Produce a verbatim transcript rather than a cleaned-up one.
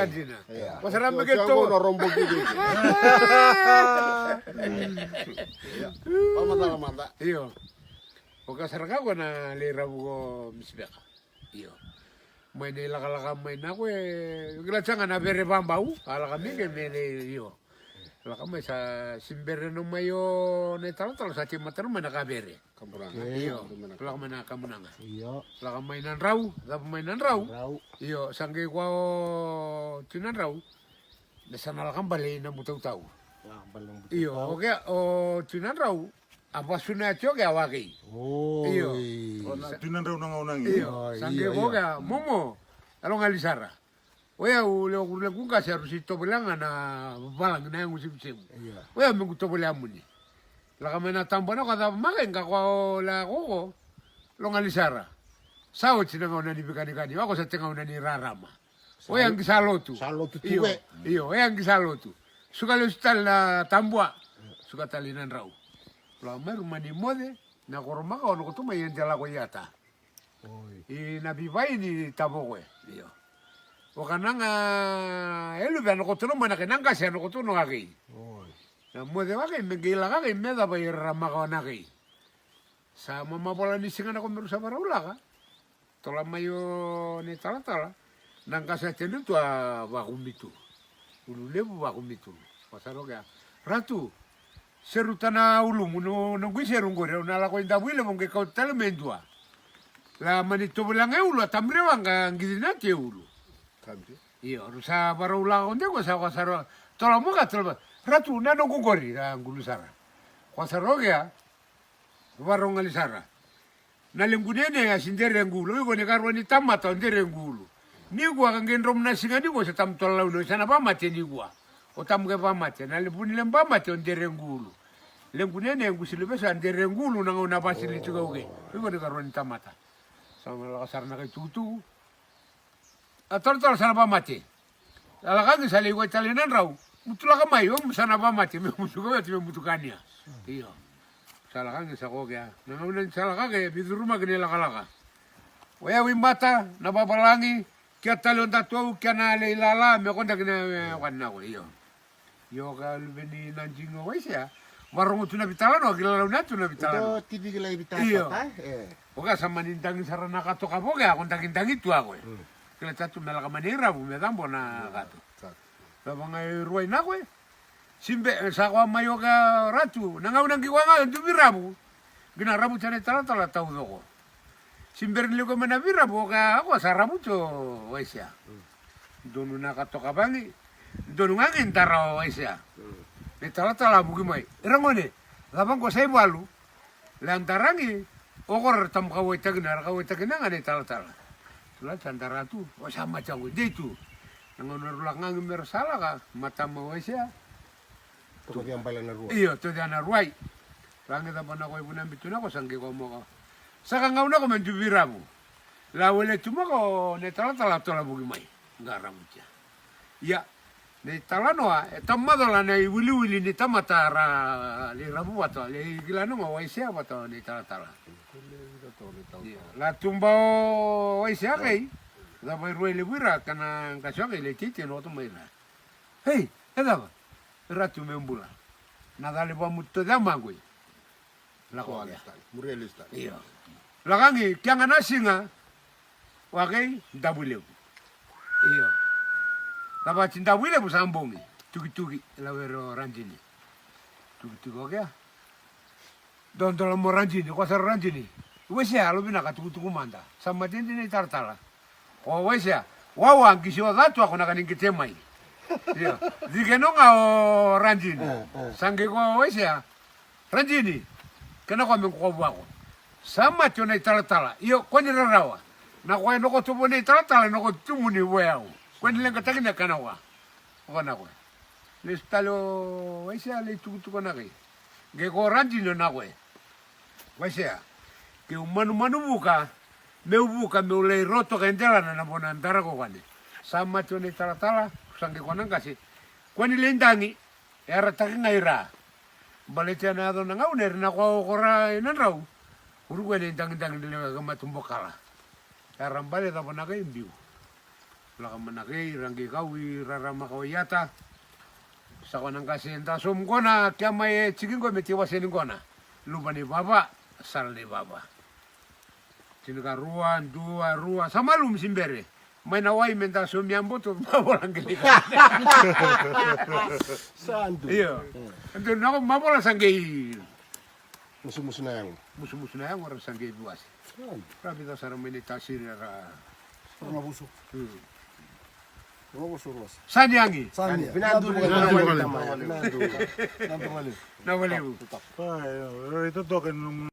Dina. Ia. Ko sara me ke to. Ko na rombo ki ki. Ia. Vamacala mada. Io. O ka sara ka ko na lei ravu ko misibeka. Io. Mai na ilakalaka mai na ko e kila caga na vere vabau. A laka mai ke me lei io. Laka mai sa sibere no mai o na italatala sa ti matana mai na ka vere. Kamunaga. Io, laka mai na kamunaga. Io. Laka mai na drau, cava mai na drau. Drau. Io, sa qai kua o tui na drau. Na sa na laka bale i na butautau. Io, o kea o tui na drau. A vasuna ya tio kea wa kei. Io. O na tui na drau na gaunagi. Io, sa qai kua kea momo. Alo gali sara. O yau lewa kuru leku qase a rusi tovolea ga na valagi na yagu sevusevu. O yau mequ tovolea muni. Laka mai na tabua na ko a cava maka i qako a o lea koko. Lo gali sara. Sa oti na gauna ni vikanikani wako sa te gauna ni rarama. O yau qi sa lotu. Sa lotu tu e. Io, o yau qi sa lotu. Suka lesu tale na tabua. Suka tale i na drau. Laka mai ruma ni moce. Na koro maka o na koto mai e de lako i ata. I na vivai ni tavoko e. Io. Vakanaga e luve a nokoto na manaka i na qase a nokoto na wakei. Na moce wakei me qei laka kei me cava i raramaka o nakei. Sa mamavola ni siga na ko me rusa varaulaka. Tola mai o ni talatala. Na qase a tedre tu a vakumitu. Ulu levu vakumitu. Vasaro kea. Ratu. Seruta na ulumu no, no qui seru qori, au na lako i davu i levu qai kauta tale me dua. La mani tovolea ga e ulu, a tamire wa ga qici na te ulu. Io, ru sa varau lako de ko sa ko saro, tola mo ka tola, ratu na noqu qori, ra qulu sara. Ko saro kea, varau gali sara. Na lequ nene a si dere qulu, iko ni karua ni tamata o dere qulu. Ni kua ka qai dromu na siga ni kua se tamu tola launa, o sa na vamate ni kua. O tamu ke vamate, na lebu ni lebu vamate o dere qulu. Lequ nene qu si luvesa a dere qulu na gauna vasili tu kau ke. Iko ni karua ni tamata. Sa na lako sara na kai tukutuku. A talatala sa na vamate. Lalakagi sa lei wai tale na drau. Mutulaka mai, o mu sa na vamate, me mutuka weti, me mutukania. Io. Sa lakagi sa kokea. Na gauna ni sa lakage, vicurumaki ni lakalaka. O yau i mata, na vavalagi, kia tale o datu au, kia na lei lala, me kodaki na, me kwanako, io. Io ka luve ni na jigo waisea. Varogo tu na vitalanoa, ki lalau na tu na vitalanoa. Io, tivi ki lai vitalanoa. Io. O ka sa mani dagi sara na kato ka voke, ako dagidagi tu ako e. Kila tatu me laka mani ravu, me cabo na kato. Sa vaka ga e ruai nako e. Sibe, sa koa mai o ka ratu, na gauna qi koa ga e duvi ravu. Qi na ravu tana i talatala taucoko. Sibere ni liko mai na viravu o ka ako sa ravu tio waisea. Donu na ka toka vagi, donu ga qi dara o waisea. Na i talatala a vuki mai. Ira gone, cava qo sa i valu. Lea daragi, o kora ra tamu kauaitaki na, ra kauaitaki na ga na i talatala. Tula sa dara tu, o sa mati ako i dei tu. Na gauna rulaka gagi me ra sa laka, matama waisea. Tokoci a bale na rua. Io, toci a na ruai. Lagi cava na ko i vuna bitu na ko sa qi ko moko. Sa ka gauna ko me duvi ravu. La wele tu moko na i talatala tola vuki mai. Ga ravutia. Ia. Na i talanoa, e tamacola na i wiliwili ni tamata ra lei ravu vata, lei kila nogo waisea vata na i talatala. Io. La tuba o waisea kei, cava i ruai levu ira, kana qasi o kei, lei titi e noto mai ira. Hei, e cava? Ratu me bula. Na cale vamutu toci a magoi. Lako a lista. Muria lista. Io. Lakagi, kia ga na siga. Wakei, davu levu. Io. Cava ti davu levu sa bogi. Tukituki, ila were o radini. Tukituki, okea. Dodola mo radini, ko sara radini. Waisea, alo vinaka tukutuku mada. Sa matedini i talatala. O waisea, wawa qi si o catu ako na ka ni qi te mai. Io, cike no ga o radini. Sa qi ko waisea. Radini, kena ko me ko vua ko. Sa mati o na i talatala. Io, ko ni rarawa. Na ko e noko tuvu na i talatala, noko tumu ni vua yau. Ko ni leqataki na kana wa. Ko na ko. Lesu tale o waisea, lei tukutuku na kai. Qe ko radini o na ko e. Waisea, keu manumanu vuka, meu vuka, meu lai roto ka e delana na vona dara ko kane. Sa mati o na i talatala, sa qi ko na qase. Ko ni lai dagi, e arataki ga i ra. Baleti a na yaco na gauna, e ri na ko a oko ra i na drau. Uru ko e na i dagidagi ni lewe ka matu bokala. E ara bale cava na kai biu. Laka mana kei ra qei kau i rara maka o iata. Sa kona qase da somu qona kea mai e tiki qo me ti wase ni qona. Luva ni vava, sala ni vava. Tinikarua, dua, rua, sa malumu si bere. Mai na wai me da somu ya boto, mavola qelika. Sa du. Io. Ando na ko mavola sa qei. Musumusu na yago. Musumusu na yago ra sa qei vuase. Ra vica sara mai ni tasiri ra. Rona vusu. Rona vusu rua sa. Sani yangi. Sani. Vinadu. Vinadu. Na valevu. Itotoka.